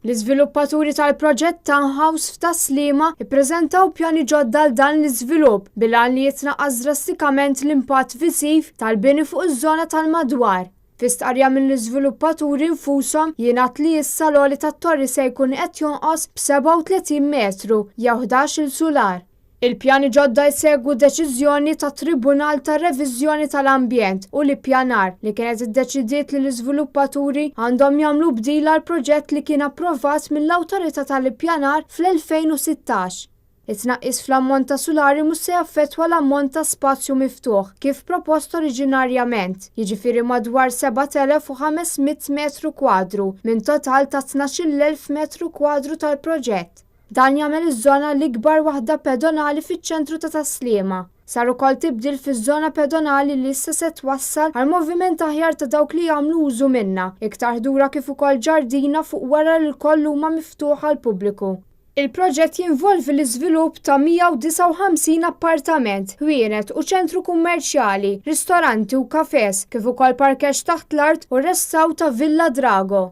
L-iżviluppaturi tal-proġett Townhouse f'Tas-Sliema ippreżentaw pjani ġodda għal dan l-iżvilupp bil-għan li jitnaqqas drastikament l-impatt viżiv tal-bini fuq iż-żona tal-madwar. Fi stqarrija mill-iżviluppaturi nfushom jingħad li issa l-għoli tat-torri se jkun qed jonqos b'37 metru jew 11-il sular. Il-pjani ġodda jsegwu deċiżjoni tat-Tribunal tar-Reviżjoni tal-Ambjent u l-Ippjanar li kienet iddeċidiet li l-iżviluppaturi għandhom jagħmlu bdil għall-proġett li kien approvat mill-Awtorità tal-Ippjanar fl-2016. It-tnaqqis fl-ammont ta' sulari mhux se jaffettwa l-ammont ta' spazju miftuħ kif propost oriġinarjament, jiġifieri madwar 7,500 metru kwadru minn total ta' 12,000 metru kwadru tal-proġett. Dan jagħmel iż-żona l-ikbar waħda pedonali fiċ-ċentru ta' Tas-Sliema. Sar ukoll tibdil fiż-żona pedonali li issa se twassal għal moviment aħjar ta' dawk li jagħmlu użu minnha, iktar ħdura kif ukoll ġardina fuq wara li lkoll huma miftuħ għall-pubbliku. Il-proġett jinvolvi l-iżvilupp ta' 159 appartament, ħwienet u ċentru kummerċjali, ristoranti u cafes, kif ukoll parkeġġ taħt l-art u restawr ta' Villa Drago.